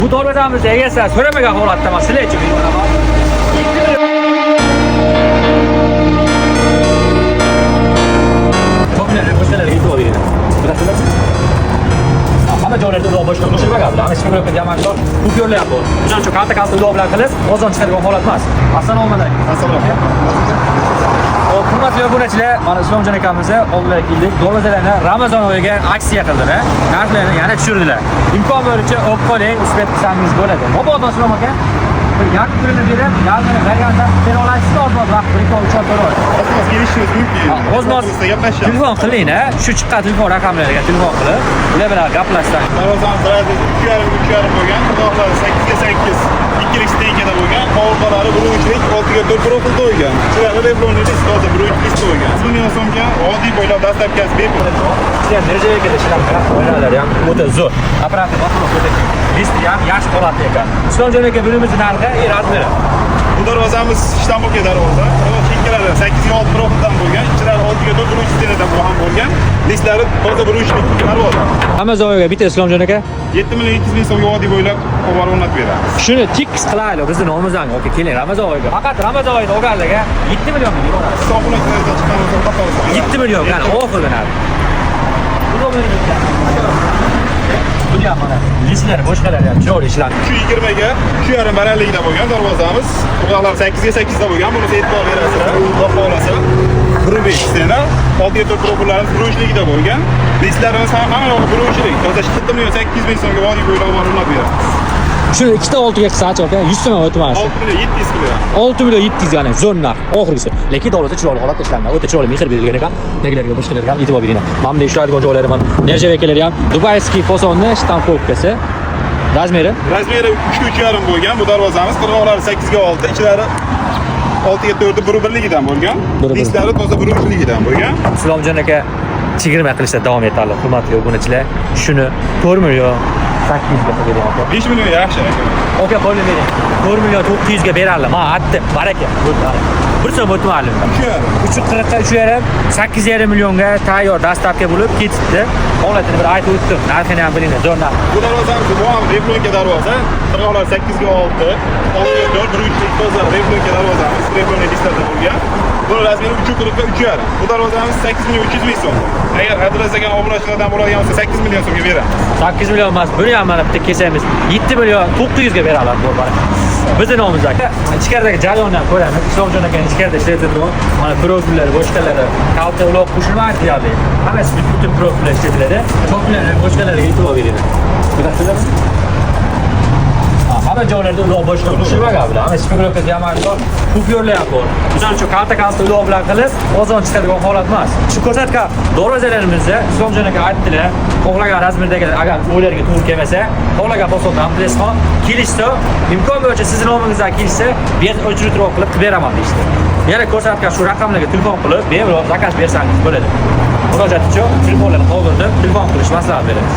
Bu darvozamizni egasi so'ramagan holatda man sizlar uchun yuboraman. Toplarga boshqalarga e'tibor beringlar. Bilasizlarmi? Hamma joylarda uloq boshqa qo'shilmagan bular. Hamma shpiglovka diamantlar, kupyorlar ham bor. O'shaning uchun kalta-kalta uloq bilan qilib, ozon chiqadigan holat emas. Assalomu alaykum. Assalomu alaykum. Hop, hurmatli obunachilar, mana Islomjon akamizni oldiga keldik. Darvozalarni Ramazon oyiga aksiya qildilar. Narxlarni yana tushirdilar. Imkon boricha olib qoling, uspet qilsangiz bo'ladi. Mabodo Islom aka, bir yarim kunini berib, yarmini berganda bera olasizmi ozmoz vaqt, 1 2 3 4 oy. Ozmoz kelishingiz mumkin. Ozmoz Gaplashamiz. telefon qiling, a? Shu chiqqan telefon raqamlariga telefon qilib, ular bilan gaplashsang. Darvozamiz razmeri 3,5 3,5 bo'lgan, qirg'oqlari 8 ga 8 ikkilik stenkada bo'lgan, qovurg'alari 1,3lik 6 ga 4 profilda qo'ygan. Ichilari revlonli list, toza 1,3 list qo'ygan. 1 million so'mga oddiy bo'ylab dastlabkasi bepul. Sizlar nержавейкада ishlab oynalari ham o'ta zo'r. Apparatni boqib o'ta listi ham yaxshi holatda ekan. Islomjon aka, bunimizni narxi и razmeri. Bu darvozamiz shtamboka darvoza. Qirg'oq chekkalari 8 ga 6 profildan bo'lgan, ichilari 6 ga 4 1,3 stenadan ham bo'lgan. Listlari toza 1,3lik darvoza. Ramazon oyiga bitta Islomjon aka 7 million 700 ming so'mga oddiy bo'ylab olib o'rnatib beramiz. Shuni tekis qilaylik bizni nomimizdan aka, keling Ramazon oyiga. Faqat Ramazon oyida olganlarga 7 million beramiz. Hisoblanishdan chiqqan bo'lsa, xudo xohlasa. 7 million, qani oxirgi narx. Buni ham mana listlar, boshqalar ham chiroyli ishlangan. 3,20 ga 3,5 balandligida bo'lgan darvozamiz. Qirg'oqlar 8 ga 8 da bo'lgan. Buni e'tibor berasizlar. Xudo xohlasa. 1,5 stena, 6 ga 4 profillarimiz 1,3ligida bo'lgan. Listlarimiz ham hamma yog'i 1,3lik. Toza 7 million 800 ming so'mga oddiy bo'ylab o'rnatib beramiz. Shuni ikkita oltiga qilsachi aka, 100 so'm o'tmas. 6 million 700 qilib. 6 million 700 ya'ni zo'r narx oxirgisi. Lekin darvoza chiroyli holatda ishlangan. O'ta chiroyli mehr berilgan ekan. Tagilarga boshqalarga ham e'tibor beringlar. Mana bunday ishlaydigan joylari mana нержавейка lari ham дубайский fasonni штамповка si. Razmeri Razmeri 3 ga 3,5 bo'lgan bu darvozamiz. Qirg'oqlari 8 ga 6, ichlari 6 ga 4 1,1ligidan bo'lgan. Bir bir. Listlari toza 1,3ligidan bo'lgan. Islomjon aka chegirma qilishda davom etadi. Hurmatli obunachilar, shuni 4 million 800 ga qilib bering aka. 5 million yaxshi aka. Aka qo'lni bering. 4 million 900 ga beradi. Ma atdi. Baraka. Bo'ldi. Bir so'm o'tmadi. 3,5. 3.40 ga 3.5, 8.5 millionga tayyor доставка bo'lib ketibdi. Holatini bir aytib o'tdim. Narxini ham bilinglar, zo'r narx. Bu darvozamiz bu ham рифленка darvoza. Qirg'oqlari 8 ga 6, 6 ga 4, 1,3lik toza рифленка darvozamiz. Рифленый listlarda bo'lgan. Buni razmeri 3,40 ga 3,5. Bu darvozamiz 8 million 300 ming so'm. Agar Abdulaziz aka obunachilardan bo'ladigan bo'lsa 8 million so'mga beramiz. 8 million emas, buni ham mana bitta kesamiz. 7 million 900 ga beramiz bu mana. Bizni nomimizda. Ichkaridagi jarayonni ham ko'ramiz. Islomjon aka ichkarida ishlatiladi. Mana profillari, boshqalari, kalta uloq qo'shilmaydi deyarli. Hammasi butun profillar ishlatiladi. Toplar, boshqalarga e'tibor beringlar. Bilasizlarmi? Hamma joylarda uloq boshqa qo'shilmagan bular. Hamma shpiglovka diamantlar, kupyorlar ham bor. Misol uchun kalta-kalta uloq bilan qilib, ozon chiqadigan holat emas. Shu ko'rsatgan darvozalarimizda Islomjon aka aytdilar, xohlagan razmerdagi agar o'ylarga to'g'ri kelmasa, xohlagan fasonda amplesxon kelishsa, imkon bo'yicha sizni nomingizdan kelishsa, без очередь roq qilib qilib beraman deyishdi. Yana ko'rsatgan shu raqamlarga telefon qilib, bemalol заказ bersangiz bo'ladi. Murojaat uchun telefonlarni qoldirdim, telefon qilish maslahat beramiz.